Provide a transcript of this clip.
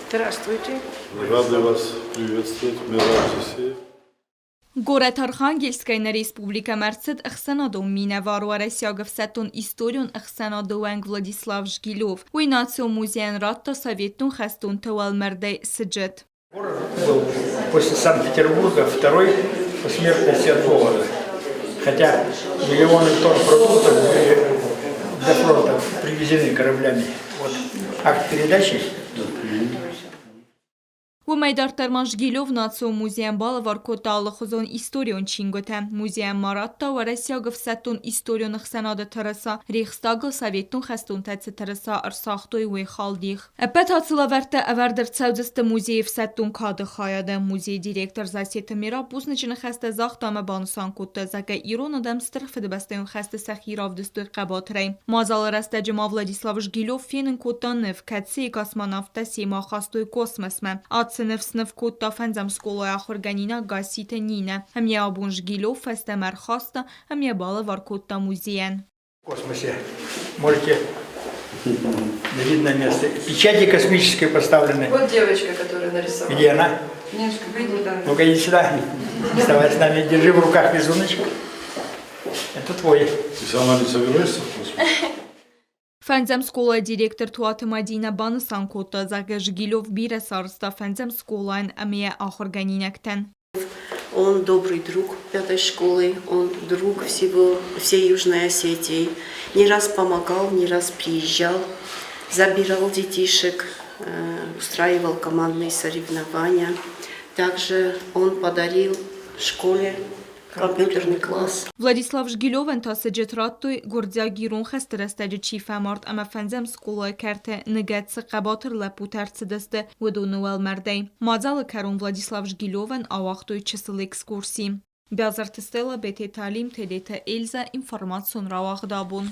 Здравствуйте. Рады вас приветствовать, Мираб Зисеев. Горӕт Архангельскӕй нӕ республикӕмӕ ӕрцыд ӕхсӕнадон минӕвар уӕрӕсейаг ӕфсӕддон историон ӕхсӕнады уӕнг Владислав Жгилев. Уый национ музейӕн радта советон хӕстонты уӕлмӕрдӕй сыджыт. Город был после Санкт-Петербурга второй по смертности от голода. Хотя миллионы тонн продуктов были для фронта привезены кораблями. Вот акт передачи. Уымӕй дарддӕр ма Жгилев национ музейӕн балӕвар кодта алыхуызон историон чингуытӕ. Музейӕн ма радта уӕрӕсейаг ӕфсӕддон историон ӕхсӕнады тырыса, Рейхстагыл советон хӕстонтӕ цы тырыса ӕрцагътой, уый халдих. Ӕппӕт ацы лӕвӕрттӕ ӕвӕрд ӕрцӕудзысты музейы ӕфсӕддон кады хайады. Музейы директор Зассеты Мераб бузныджы ныхӕстӕ загъта ӕмӕ банысан кодта, зӕгъгӕ, ирон адӕм Стыр Фыдыбӕстӕйон хӕсты сӕхи равдыстой хъӕбатырӕй. Мадзалы рӕстӕджы ма Владислав Жгилев фенын кодта ныв, кӕцыйы космонавттӕ семӕ ахастой космосмӕ. Ацы ныв сныв кодта фӕндзӕм скъолайы ахуыргӕнинаг Гасситы Нинӕ. Ӕмӕ йӕ абон Жгилев фӕстӕмӕ ӕрхаста ӕмӕ йӕ балӕвар кодта музейӕн. В космосе можете на видное место. Печати космические поставлены. Вот девочка, которая нарисовала. Где она? Немножко выйди, да. Ну-ка иди сюда. Вставай с нами, держи в руках рисуночек. Это твой. Ты сама не собираешься в космос? Фӕндзӕм скъолайы директор Туаты Мадинӕ банысан кодта, зӕгъгӕ, Жгилев бирӕ сарӕзта фӕндзӕм скъолайӕн ӕмӕ йӕ ахуыргӕнинӕгтӕн. Он добрый друг пятой школы, он друг всего, всей Южной Осетии. Не раз помогал, не раз приезжал, забирал детишек, устраивал командные соревнования. Также он подарил школе компьютерный класс. Владислав Жгилевӕн та сыджыт радтой, гуырдзиаг-ирон хӕсты рӕстӕджы чи фӕмард ӕмӕ фӕндзӕм скъолайы кӕрты ныгӕд цы хъӕбатыр лӕппутӕ ӕрцыдысты, уыдоны уӕлмӕрдӕй. Мадзалы кӕрон Владислав Жгилевӕн ауагътой чысыл экскурси. Бязырты Стелла, Бететы Алим, Тедеты Эльза, информацион рауагъд абон.